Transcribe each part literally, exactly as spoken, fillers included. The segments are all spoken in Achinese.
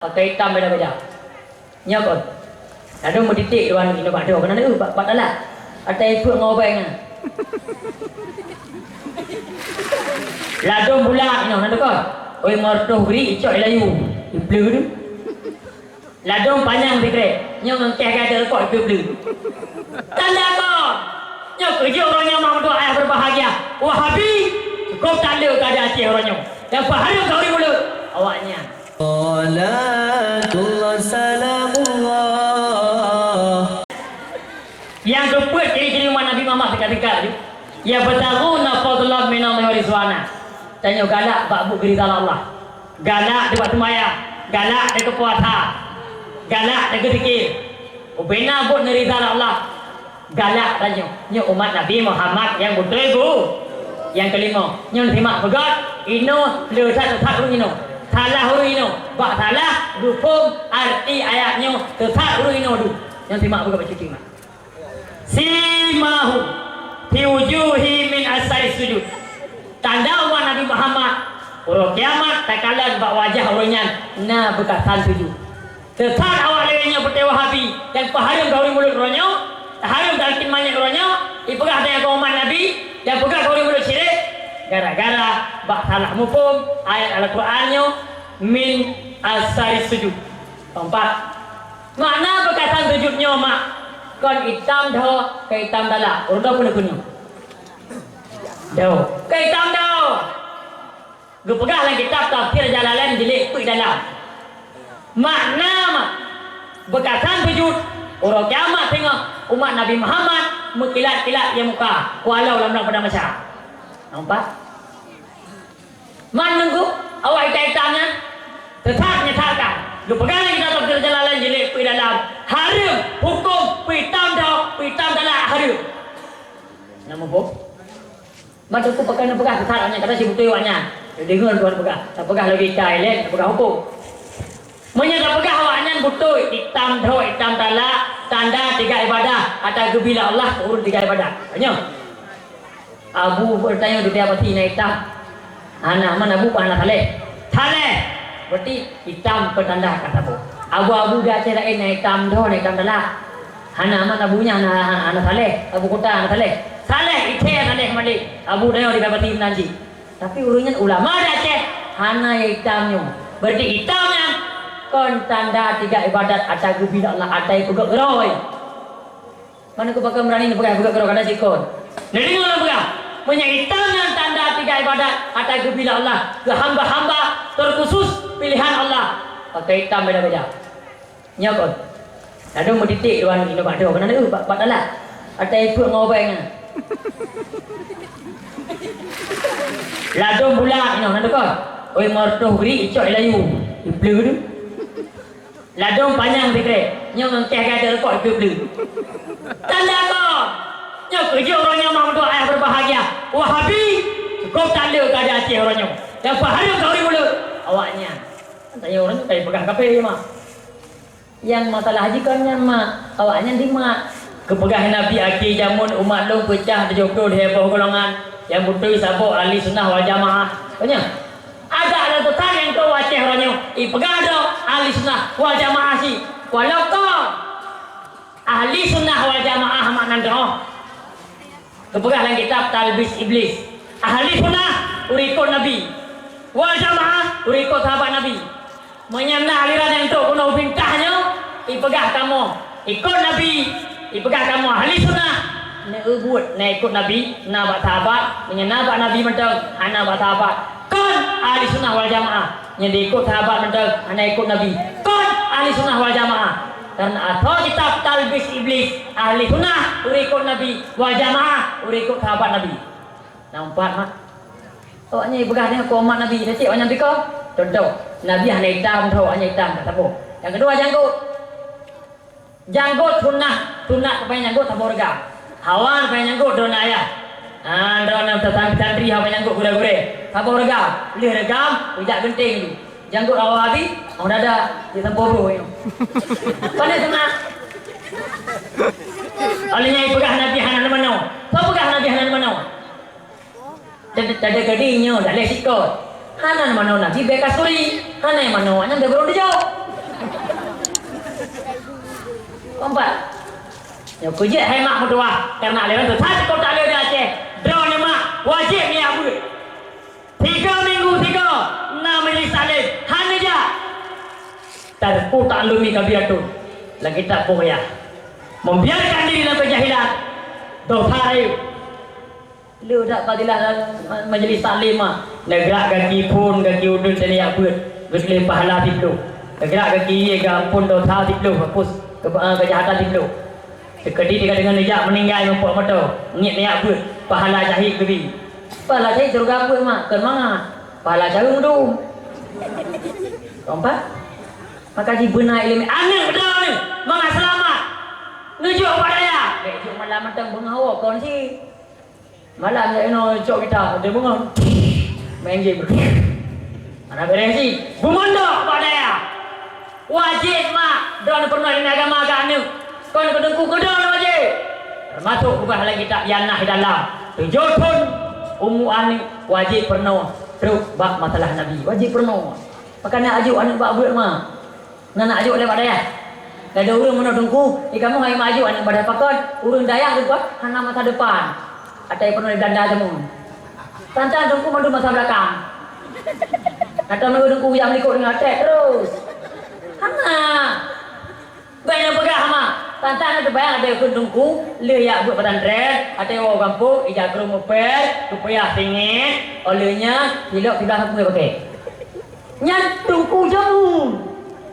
Pakai itam beda-beda. Nyoe kon. Ladôm meutitik dua nyoe bak dua, keunan bak, bak talak. Atai peuet ngon ubeng nyan. Ladôm bulak nyoe, na teuka. Oi, meureutoh gri, icok i layu. Ibleu tu. Ladôm panyang sikrek. Nyoe ngon keh gata reukok ibleu-bleu. Tanda kon. Nyoe keujeuet uroe nyoe mak meutuah ayah berbahagia. Wahabi, cukup tak le keu adak Aceh uroe nyoe. Dan peuhareuem keu ureueng mulut awaknyan. Salatullah, salamullah. Nyang keupeuet ciri-ciri umat Nabi Muhammad tingkat-tingkat tu, yabtaghuna fadlan minallahi wa ridwana. Tanyoe galak bak buet ridha Allah. Galak di bak seumayang, galak di keupuasa, galak di zikir. Ubena buet ridha Allah. Galak tanyoe, nyoe umat Nabi Muhammad nyang beutôi bu. Nyang keulima, nyoe simak peugah, inoe le that-that ureueng inoe. Salah ureueng inoe, bak salah, dukong arti ayat nyoe, teusat ureueng inoe du. Nyoe simak peugah bacut iman. Simahum fi wujuhihim min asari sujud. Tanda umat Nabi Muhammad, uroe kiamat takalon bak wajah ureueng nyan na beukasan sujud. Teusat awak lagée nyoe peuté Wahabi nyang peuhareuem gauri mulut uroe nyoe, tahareuem talkin manyét uroe nyoe, ipeugah tanyoe keu umat Nabi nyang peugah gauri mulut syirik, gara-gara bak salah muphom ayat Al-Qur'an nyoe min asari sujud. Keumpat, makna beukasan sujud nyoe mak kon itam dho keu itam talak. Ureueng dho peue neukheun nyoe? Dho keu itam dho. Geupeugah lam kitab Tafsir Jalalain jilid peuet dalam. Makna ma-, beukasan sujud, uroe kiamat singoh umat Nabi Muhammad meukilat-kilat ie muka, kualong lam padang mahsyar. Nampak? Man nunggu awak itam-itam nyan teusat nyesalkan. Geupeugah lam kitab Tafsir Jalalain jilid peuet dalam, hareuem huköm peuitam dho, peuitam talak hareuem. Na muphom? Ban teungku pakon neupeugah teusat awaknyan, kata si beutôi awaknyan. Deungoe Tuhan peugah, tapeugah logika ilée, tapeugah huköm. Meunyoe tapeugah awaknyan beutôi, itam dho, itam talak, tanda tinggai ibadah, ata geubi lé Allah keu ureueng tinggai ibadah. Nyoe. Abu beutanyong di tiap pasti na itam. Hana, man Abu hana saleh. Saleh! Berarti itam peutanda ka saboh. Abu-abu di Aceh laén na itam dho, na itam talak. Hana, man Abu nyan hana, hana, hana saleh. Abu Kota hana saleh. Saleh, itam saleh malik. Abu dayo di Bupati meunan cit. Tapi ureueng nyan ulama di Aceh, hana nyang itam nyoe. Berarti itam nyan kon tanda tinggai ibadat ata geubi lé Allah, ata peugöt roi. Mana ku pakai berani neupeugah, peugah keudroe kada sikon. Neudeungoe lôn peugah, meunyoe itam nyan tanda tinggai ibadat ata geubi lé Allah keu hamba-hamba terkhusus pilihan Allah. Pakai itam beda-beda. Nyoe kon. Ladôm meutitik dua nyoe bak dua, keunan bak, bak talak. Ata ipeuet ngon ubeng nyan. Ladôm bulak nyoe, na teuka. Oi, meureutoh gri, icok i layu. Ibleu tu. Ladôm panyang sikrek, nyoe ngon keh gata reukok ibleu-bleu. Tanda kon! Nyoe keujeuet uroe nyoe mak meutuah ayah berbahagia. Wahabi, cukup tanda keu adak Aceh uroe nyoe. Dan peuhareuem keu ureueng mulut awaknyan. Tanya ureueng nyoe ka jipeugah kafé mak. Nyang masalah jih kon nyan mak, awaknyan di mak. Geupeugah Nabi, "Akhé jamén umat lôn peucah tujoh ploh lhèe boh golongan, nyang beutôi saboh ahli sunnah wal jamaah." Kon nyan. Agak lôn teuka nyang keu Aceh uroe nyoe, ipeugah droe ahli sunnah wal jamaah cit. Walaupun ahli sunnah wal jamaah makna droe. Geupeugah lam kitab Talbis Iblis, ahli sunnah ureueng ikot Nabi, wal jamaah ureueng ikot sahabat Nabi. Meunyoe na aliran nyang trok keunoe ubintah nyoe, ipeugah kamoe ikot Nabi, ipeugah kamoe ahli sunnah, neubuet na ikot Nabi, na bak sahabat, meunyoe na bak Nabi mantong, hana bak sahabat. Kon ahli sunnah wal jamaah, nyang diikot sahabat mantong, hana ikot Nabi. Kon ahli sunnah wal jamaah. Karena atau kitab Talbis Iblis, ahli sunnah ureueng ikot Nabi, wal jamaah ureueng ikot sahabat Nabi. Nampak mak? Awaknyan ipeugah nyan keu umat Nabi, dak cit awaknyan biko. Contoh, Nabi hana itam, tho awaknyan itam, tak saboh. Nyang keudua, janggot. Janggot sunnah, sunat payah janggot saboh reugam. Hawa payah janggot droeneuh ayah. Ha, droeneuh santri-santri hana payah janggot gurée-gurée. Saboh reugam, lheueh reugam, ijak geunteng tu. Janggot awak habéh, oh dada, di sampôh bro nyoe. Pandai sunat. Oleh nyan ipeugah Nabi hana neumanoe. Soe peugah Nabi hana neumanoe? Teudeungoe nyoe, daleh sikot. Hana manoe Nabi bèe kasturi, hana manoe awaknyan bèe burông dijok. Empat. Nyoe keu jeuet hai mak meutuwah, kareuna lé nyan that kota lé di Aceh. Droeneuh mak wajéb neujak beuet. Tiga minggu tiga na majelis taklim, hana jak. Tarku taklumi ka biatun. Lagée kitab Bughyath. Membiarkan diri dalam kejahilan, dosa rayeuk. Le dak fadilah majelis taklim mah. Neugrak gaki phon, gaki udeuen teuh neujak beuet, geutuléh pahala siploh. Neugrak gaki ié geuamphon dosa siploh, hapus keuba-, keujahatan siploh. Seukedi tinggai deungon neujak meuninggai meumpok moto, ngiet neujak beuet, pahala syahid geubi. Pahala syahid syeuruga beuet mak, kon mangat. Pahala syahid meudum. Keumpat, maka jibeuna ileumèe aneuk droeneuh mangat seulamat. Neujok bak dayah, bèk jok malam mantong beungoh kon si. Malam jak inoe cok gita, dia bungong. Main game. Mana beres sih? Bumondok bak dayah. Wajéb mak droeneuh peurunoe ilmu agama keu aneuk. Kon keu teungku keu droeneuh wajéb. Teumasok peugah lagée kitab Ianah di dalam. Tujoh thon umu aneuk wajéb peurunoe trok bak masalah Nabi. Wajéb peurunoe. Maka na ajuk aneuk bak beuet mak. Na, na ajuk lé bak dayah. Lagée ureuëng meunoe teungku, di kamoe hai maju aneuk bak dayah pakon, ureuëng dayah teungku hana masa depan. Atai peunoh di Belanda jameun. Tantang teungku mandum masa belakang. Kata meunoe teungku nyang likot ngon até terus. Hana. Bèk neupeugah mak, tantang na teubayang até keu teungku, lheueh jak beuet pesantren, até woe gampông, ija krueng meupèl, keupayah singét, óh lheueh nyan, silop siblah sapeue pakai. Nyan teungku jameun.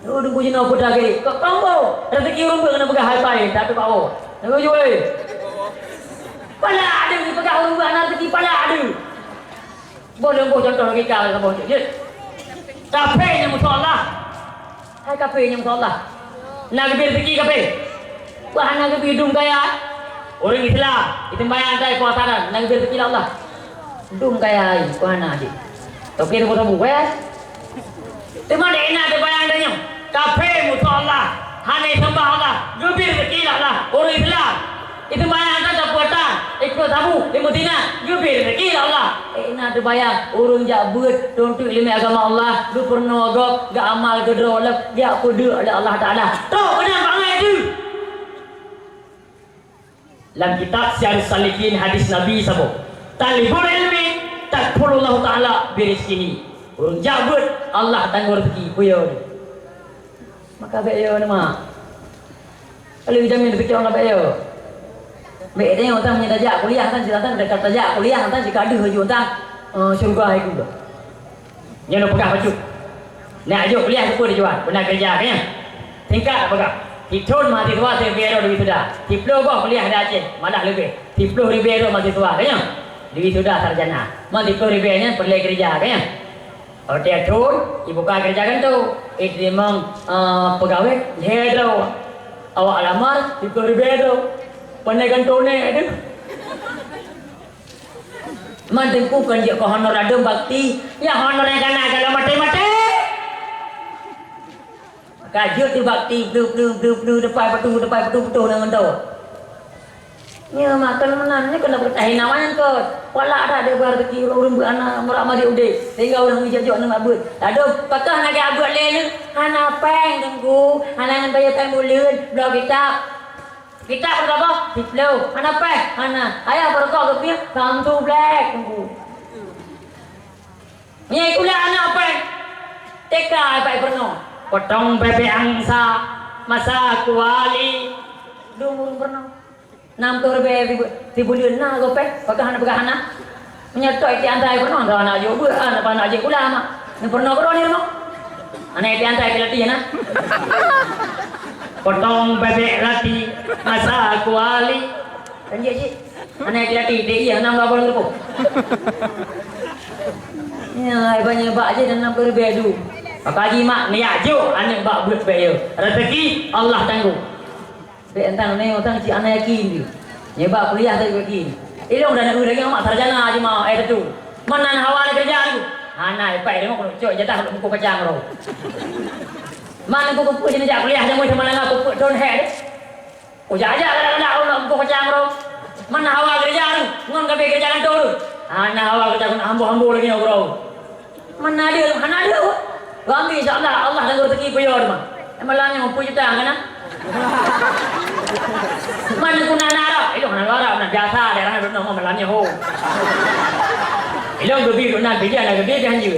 Oh, teungku jinoe peue lagée? Kok tombong? Rezeki ureuëng beuet keuneuk peugah hai pai, tapi bak woe. Teungku jue. Pala adeueng dipeugah ureuëng beuet hana rezeki pala adeueng. Boh leumbôh contoh logika saboh cit jeuet. Kafé nyang musoh Allah. Hai kafé nyang musoh Allah. Na geubri rezeki kafé. Bah na geubri dum kaya. Ureuëng Islam, iseumbahyang tai puasa dan na geubri rezeki lé Allah. Dum kaya ai, bah na jih. Toke sabu-sabu, eh? Teuma dek na teubayang tanyoe, kafé musoh Allah, hana iseumbah Allah, geubri rezeki lé Allah, ureuëng Islam. Iseumbahyang tan sapu ata, ikot sabu, limong tina, geubri rezeki lé Allah. Eh, na teubayang, ureuëng jak beuet, tuntut ileumèe agama Allah, geupeurunoe gob, geuamal keudroe lom, jak peudeuek lé Allah Taala. Toh, keunan bangai tu. Lam kitab Syiarus Salikin hadis Nabi saboh, "Talibul ilmi takfulullahu ta'ala birizqihi." Ureuëng jak beuet, Allah tanggong rezeki, peue yo. Maka bèk yo nama. Kalau jamin rezeki Allah bèk yo. Bèk tengok tang meunyo tajak kuliah kan, silakan dekat tajak kuliah kan, jika ada haju tang, eh, syurga itu. Nyoe neupeugah bacut. Nak jok kuliah keupeue tujuan? Beuna keureuja, ka nyan? Singkat tapeugah. Sithon mahasiswa siribèe droe diwisuda. Siploh boh kuliah di Aceh, malah leubeh. Siploh ribèe droe mahasiswa, ka nyan? Diwisuda sarjana. Man siploh ribèe nyan peureulèe keureuja, ka nyan? Watèe thon, ibuka keureuja kantô. Iteurimong, eh, peugawée, lhèe droe. Awak lamar, siploh ribèe droe. Pandai kantô nèk deuh. Man teungku kon jeuet keu honor ladôm bakti, nyang honor nyang kana kalau maté-maté. Ka jeuet di bakti, bleu, bleu, bleu, bleu, depan patu, depan patu, patu, nang ngon tau. Nyoe makan meunan, nyoe keuneuk peutahi nama nyan kot. Walak that deuh beureuzeki ureueng beuet aneuk murak marit udeb, sehingga ureueng jijak jok ngon beuet. Ladôm, pakon lagèe beuet lé nyoe? Hana péng, Teungku. Hana ngon bayeue péng buleuen, bloe kitab. Kitab beurapa? Siploh. Hana péng? Hana. Ayah beurukok geupiah? Samsu black, Teungku. Nyai kula aneuk péng? T K, Pak Gubernur. Potong bebek angsa, masa kuali. Dum ureueng peurunoe. Nam ploh ribèe sibu-, sibuleuen na gob péng, pakon hana peugah hana. Meunyoe tok itian tai peurunoe, hana jok beuet, hana, hana jok kula mak. Ni peurunoe keudroe ni rumoh. Hana itian tai pilati na. Potong bebek rati, masa kuali. Kan jeuet cit. Hana itian tai, dek iya, nam gabon rumoh. Ya, banyak bak je dan nam ploh ribèe du. Maka jimak niat jok aneuk bak beuet bèk yo. Rezeki Allah tanggong. Bèk tang nyoe tang cit hana yakin tu. Nyoe bak kuliah tak yakin. Ilong dah nak lagi mak sarjana cuma eh tu. Mana hawa nak kerja tu? Hana ipai dia mau cok jatah nak buku kacang tu. Mana buku buku sini jak kuliah dia mau sama lama buku don head. Oh jak jak kadang-kadang nak buku kacang tu. Mana hawa kerja tu? Ngon kabe kerja kan tu. Hana hawa kerja pun ambo-ambo lagi nyoe bro. Mana ada, hana ada. Kami insya Allah Allah dan rezeki beliau tu mah. Malam nyoe pun juta kan? Mana guna anak Arab? Ilong anak Arab, nah, biasa daerah duduk nama malamnya ho. Ilong gebi duduk nan, bila anak gebi dia hanjur.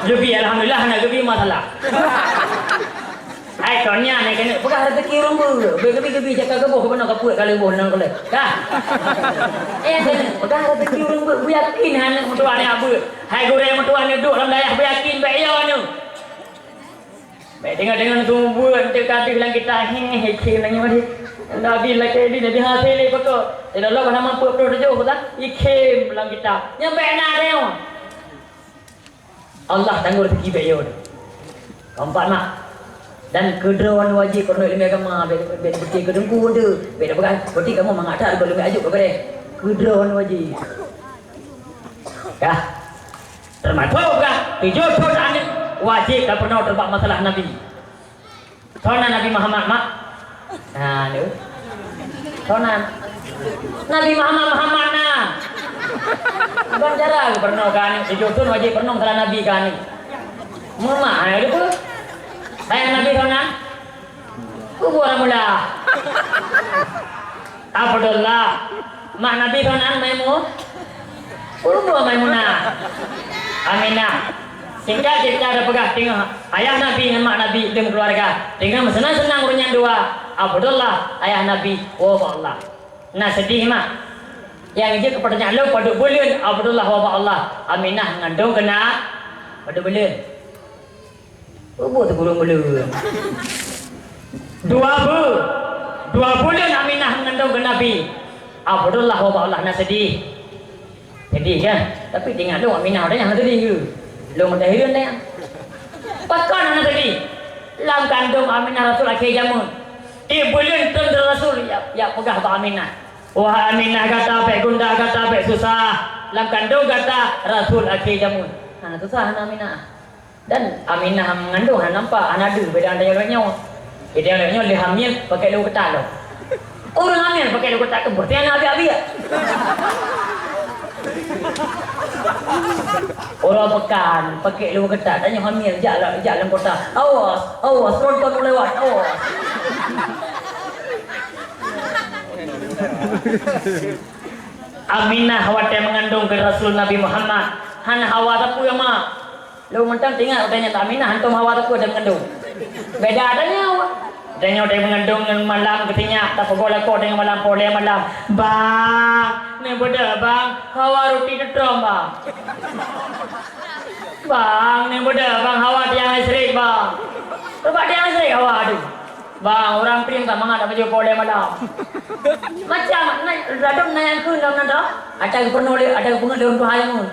Gebi, alhamdulillah, anak gebi masalah. Hai, kon nyan nyang keuneuk peugah rezeki ureueng beuh. Beuh gebi-gebi cakap keu boh, keubeuna ka peuet kali boh nang keuleh. Kah? Eh, keuneuk peugah rezeki ureueng beuh, beuyakin hana meutuah nyan beuh. Hai, gurée meutuah nyan duek lam dayah, beuyakin bèk yo nyoe. Bèk deungon-deungon sumbeue enteuk ka deuh lam kitab, he, he, khem nang nyoe deh. Nabi lakée dih, Nabi hase lé pokok. Lé lolo hana mampu peuet ploh tujoh, peugah, ikhém lam kitab. Nyan bèk na deungon. Allah tanggong rezeki bèk yo. Keempat, mak. Dan keudroe wajéb peurunoe ileumèe agama, bèk, bèk, bèk beutôi keu teungku tu. Bèk peugah, berarti kamoe mangat that keu ileumèe ajuk keu gurée. Keudroe wajéb. Kah. Teumasok peugah, tujoh thon aneuk wajéb tapeurunoe teubak masalah Nabi. Soe nan Nabi Muhammad, mak? Nah, tu. Soe nan? Nabi Muhammad, Muhammad na. Ban cara geupeurunoe keu aneuk, tujoh thon wajéb peurunoe masalah Nabi keu aneuk. Meumak, hai, tu peue? Sayang Nabi soe nan? Kubu Ramulah. Abdullah. Mak Nabi soe nan Maimu-, Ummu Maimunah. Aminah. Singkat cerita tapeugah, teungoh ayah Nabi ngon mak Nabi lom keuluwarga teungoh meuseunang-seunang ureueng nyan dua, Abdullah ayah Nabi woe bak Allah. Na seudeh mak. Nyang jeuet keu peutanyaan lôn, padub buleuen Abdullah woe bak Allah, Aminah mengandung keunan padub buleuen. Ubu teugurong buleuen. Dua bu-, dua buleuen Aminah mengandung keu Nabi. Abdullah woe bak Allah na seudeh. Seudeh kan? Tapi teuingat lôn Aminah, ada nyang seudeh ke? Lôn meudah hireuen dah. Pakon hana seudeh? Lam kandong Aminah Rasul akhé jameun. Tiep buleuen treun Rasul jak, jak peugah bak Aminah. Wahai Aminah, gata bèk gundah, gata bèk susah. Lam kandong gata Rasul akhé jameun. Hana susah hana Aminah. Dan Aminah mengandung hana nampak, hana deuh, beda dengan tanyoe nyoe. Jadi tanyoe nyoe lé hamil pakai leuh ketat lom. Ureueng hamil pakai leuh ketat keu beureuti aneuk abiak-abiak. Uroe peukan pakai leuh ketat, tanyoe hamil jak la-, jak lam kota. Awas, awas, tronton lewat, awas. Aminah watèe mengandung keu Rasul Nabi Muhammad, hana hawa sapeue mak. Lôn mantong teuingat watèe nyan Aminah hantom hawa teupeu dan mengandung. Beda tanyoe. Tanyoe watèe mengandung ngon malam geutinyak tapeugoe lakoe teungoh malam poh lhèe malam. "Bang, neubeudôh bang, hawa ruti teutrom bang. Bang, neubeudôh bang, hawa tiang listrik bang." Rubak tiang listrik hawa tu. Bang, ureueng pieng ka mangat dak pajoh poh lhèe malam. Macam na, ladôm na nyang kheun lom nan tu. Ata geupeureunoe lé, ata geupeungeut lé ureueng tuha nyang ngon.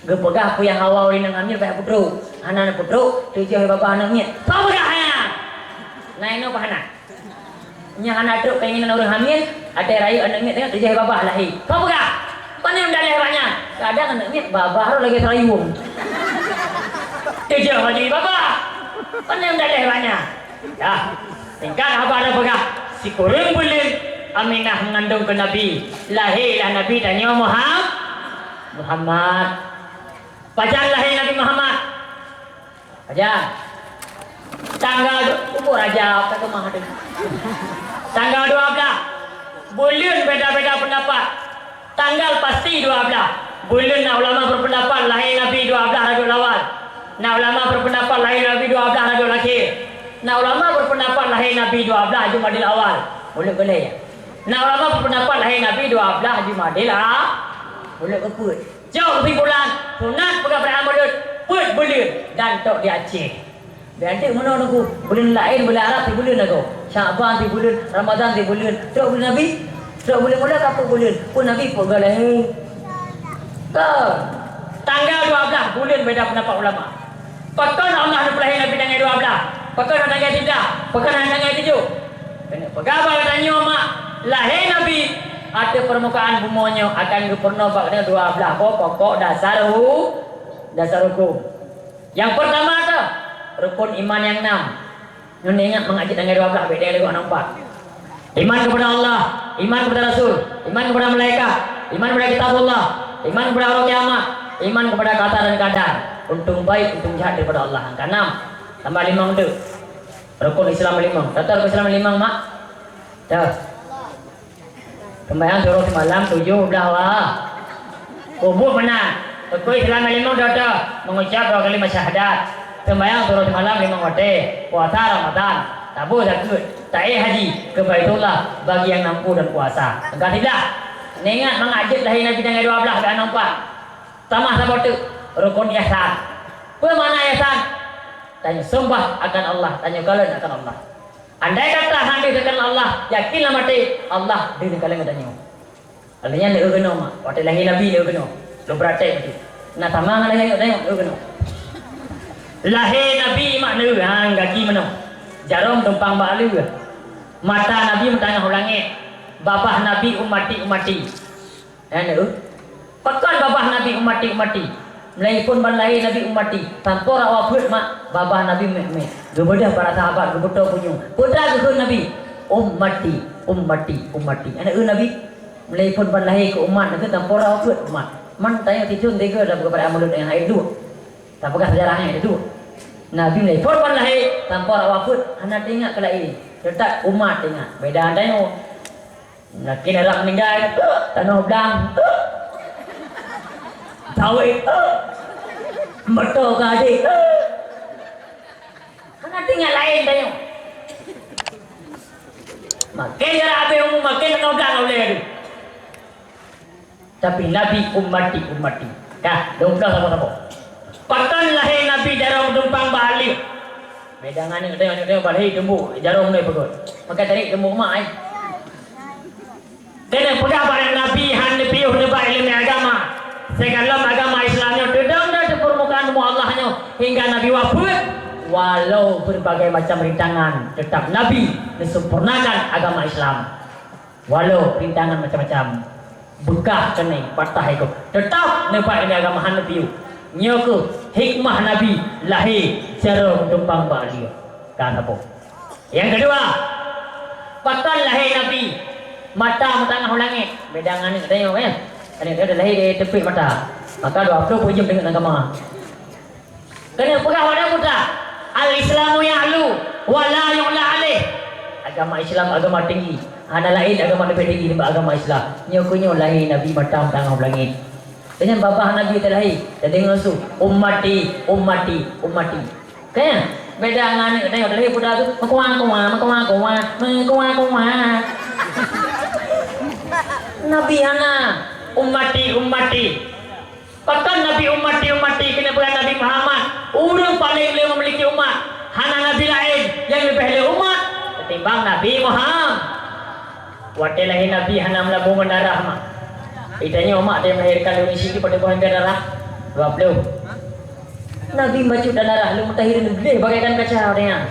Geupeugah peue nyang hawa ureueng inong hamil bak peutrok. Hana na peutrok, tujoh babah aneuk miet. Soe peugah hana? Na inoe pah hana? Nyang hana trok keinginan ureueng hamil, até rayeuk aneuk miet nyan tujoh babah lahé. Soe peugah? Pane meudaléh bak nyan? Kadang aneuk miet babah rot lagèe seurayueng. Tujoh lagèe babah. Pane meudaléh bak nyan? Dah, singkat haba tapeugah, sikureueng buleuen Aminah meungandong keu Nabi, lahé lah Nabi tanyoe Muham-, Muhammad. Pajan lahé Nabi Muhammad? Pajan? Tanggal du-, umu Rajab, ka keumah teuh. Tanggal dua belas. Buleuen beda-beda peundapat. Tanggal pasti dua belas. Buleuen na ulama berpendapat lahé Nabi dua belas Rabiul Awal. Na ulama berpendapat lahé Nabi dua belas Rabiul Akhir. Na ulama berpendapat lahé Nabi dua belas Jumadil Awal. Buleuen keulhèe. Na ulama berpendapat lahé Nabi dua belas Jumadil A-, buleuen keupeuet. Jok kesimpulan, sunat peugah beuraya mulod, peuet buleuen dan tok di Aceh. Bèk teuk meunoe Teungku, buleuen laén, buleuen Arab sibuleuen lagoe. Syakban sibuleuen, Ramadhan sibuleuen. Trok buleuen Nabi, trok buleuen mula ka peuet buleuen. Pun Nabi peuet buleuen lahé. Ka. Tanggal dua belas buleuen beda pendapat ulama. Pakon Allah neupeulahé Nabi tanggai dua belas? Pakon hana tanggai siblah? Pakon hana tanggai tujoh? Keuneuk peugah bak geutanyoe mak, lahé Nabi ateueh peurmukaan bumoe nyoe akan geupeurunoe bak geutanyoe dua belas boh pokok dasar hu-, dasar huköm. Nyang peurtama teuh, rukon iman nyang nam. Nyoe ingat mangat cit tanggai dua belas, bèk tanggai lagoe hana umpat. Iman kepada Allah, iman kepada Rasul, iman kepada malaikat, iman kepada kitabullah, iman kepada hari kiamat, iman kepada qada dan qadar. Untông baik, untông jahat daripada Allah. Angka nam. Tambah limong teuk. Rukun Islam limong. Tata rukun Islam limong, mak? Dah. Sembahyang suroh semalam tujuh belas wa. Kubur mana? Rukun Islam limong, tata. Mengucap dua kalimat syahadat. Sembahyang suroh semalam limong watèe. Puasa Ramadan. Tabôh zakeuet. Ta'éh haji ke Baitullah bagi nyang mampu dan kuasa. Ka siblah. Neuingat mangat jeuet lahé Nabi tanggai dua belas bak nampak. Tamah saboh teuk, rukun ihsan. Peue makna ihsan? Tanyoe seumbah akan Allah, tanyoe kalon akan Allah. Andai kata hana teukalon Allah, yakinlah maté Allah deuh neukalon geutanyoe. Lheuh nyan neueu keunoe mak, watèe lahé Nabi neueu keunoe. Lôn praktek beutôi. Na sama ngon lahé geutanyoe neueu keunoe. Lahé Nabi mak neueu, han gaki meunoe. Jaroe tumpang bak aleue. Mata Nabi meutanyoe u langét. Babah Nabi ummati, ummati. Nyan, eh. Pakon babah Nabi ummati, ummati? Meulaéphon ban lahé Nabi ummati, sampoe rot wafeuet mak, babah Nabi meu'et-meu'et. Geubeudôh para sahabat, geubeutoe punyueng. Peue teuma geukheun Nabi? Ummati, ummati, ummati. Nyan, eh, Nabi. Meulaéphon ban lahé keu umat, nyan sampoe rot wafeuet umat. Man tanyoe tiseun tiga lam keupada amalot nyang hai duek. Tapeugah sejarah nyan duek. Nabi meulaéphon ban lahé, sampoe rot wafeuet, hana teuingat keu laén. Teutap umat teuingat. Beda tanyoe. Makin arak meuninggai, tanoh blang, sawét, moto ka adék. Hana teuingat laén tanyoe. Makin jarak habéh umu, makin tanoh blang ulèe tu. Tapi Nabi ummati, ummati. Kah, dong blang saboh-saboh. Pakon lahé Nabi jaroe meutumpang bak aleue. Beda ngon aneuk tanyoe, aneuk tanyoe bak lahé tumbok, jaroe meunoe peugöt. Maka tadi tumbok mak, eh. Keuneuk peugah bak Nabi hana piôh neuba ileumèe agama. Sigohlom agama Islam nyoe teudong di permukaan bumoe Allah nyoe hingga Nabi wafeuet, walau berbagai macam rintangan, tetap Nabi menyempurnakan agama Islam. Walau rintangan macam-macam, beukah keuneuk patah iko, tetap neuba ileumèe agama hana piôh. Nyoe keuh hikmah Nabi lahé jaroe meutumpang bak aleue. Ka saboh. Nyang keudua, pakon lahé Nabi mata meutangoh u langét? Beda ngon aneuk tanyoe, kan? Aneuk tanyoe lahé di teupit mata. Maka dua ploh peuet jeuem deungon agama. Keuneuk peugah bak Nabi Musa, "Al-Islamu ya'lu wa la yu'la alaih." Agama Islam agama tinggi, hana laén agama leubeh tinggi nibak agama Islam. Nyoe keuh nyoe lahé Nabi mata meutangoh u langét. Deungon babah Nabi teulahé, teudeungoe su, "Ummati, ummati, ummati." Kan? Beda ngon aneuk tanyoe teulahé peugah su, "Meukuah-kuah, meukuah-kuah, meukuah-kuah." Nabi hana, "Ummati, ummati." Pakon Nabi ummati, ummati, keuneuk peugah Nabi Muhammad, ureueng paleng le meumiliki umat, hana nabi laén nyang leubeh le umat ketimbang Nabi Muhammad. Watèe lahé Nabi hana meulabong ngon darah mak. Itanyoe mak teuh melahirkan lé ureueng syiek padum boh ember darah? Dua ploh. Nabi bacut dan darah lé mutahhirin gleh bagaikan kaca watèe nyan.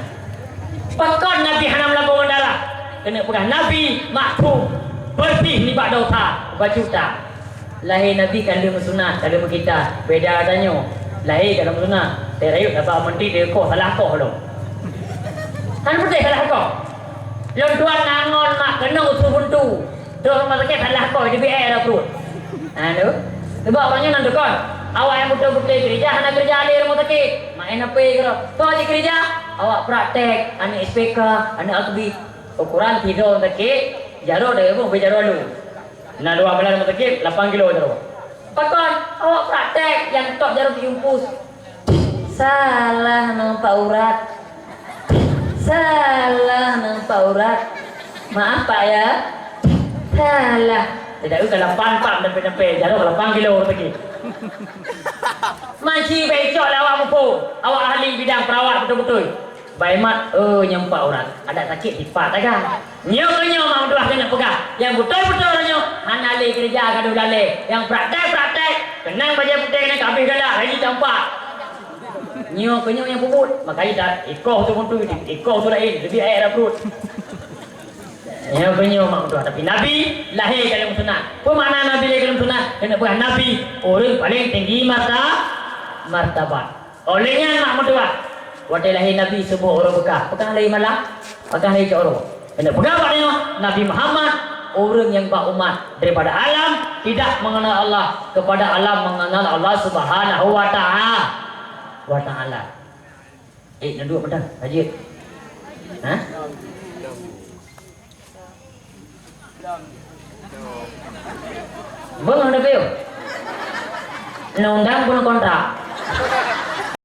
Pakon Nabi hana meulabong ngon darah? Keuneuk peugah Nabi maksum, beureuséh nibak dosa, bacut tan. Lahé Nabi ka lheueh meusunat, ka lheueh meukhitan. Beda tanyoe, lahé ka lheueh meusunat, teurayeuk laba meunti teukoh salah koh lom. Kan beutôi salah koh. Lôn tuan na ngon mak keunoe su buntu. Trok rumoh sakét salah koh, jibi aé lam pruet. Ha, tu. Sebab awak nyan na tukon. Awak nyang beutôi-beutôi keureuja hana keureuja lé rumoh sakét. Mak nyang na pé keudroe. Soe jikeureuja? Awak praktek, aneuk S P K, aneuk akbi. Ukuran tido sakét, jaroe daya boh beu jaroe lu. Na dua blah rumoh sakét, lapan kilo jaroe. Pakon? Awak praktek nyang top jaroe teuimpus. Salah nampak urat. Salah nampak urat. Maaf, Pak, ya. Salah. Tidak usah lapan, Pak, sampai-sampai jaroe lapan kilo sakét. Masih becok lah awak muphom. Awak ahli bidang perawat betul-betul. Bai mat, oh, nyang pat urat. Adak sakét sipat agam. Nyoe keuh nyoe mak meutuah keuneuk peugah. Nyang beutôi-beutôi uroe nyoe hana lé keureuja gadoh lalé. Nyang praktek-praktek, keunong bajèe putéh keuneuk habéh galak, gaji tampak. Nyoe keuh nyoe nyang peubuet. Makajih that ikoh tu meutui, ikoh tu laén, leubeh ayat lam pruet. Nyoe keuh nyoe mak meutuah. Tapi Nabi lahé ka lheueh meusunat. Peue makna Nabi lahé ka lheueh meusunat? Keuneuk peugah Nabi ureueng paleng tinggi marta, martabat. Óh lheueh nyan mak meutuah, watèe lahé Nabi suboh uroe beukah, pakon lahé malam, pakon lahé cot uroe. Keuneuk peugah bak nyoe, Nabi Muhammad, ureueng nyang ba umat daripada alam tidak mengenal Allah kepada alam mengenal Allah Subhanahu wa ta'a-, wa ta'ala. Eh, na duek mantong, lanjut. Hah? Beuh na piôh. Undang-undang pun kontrak.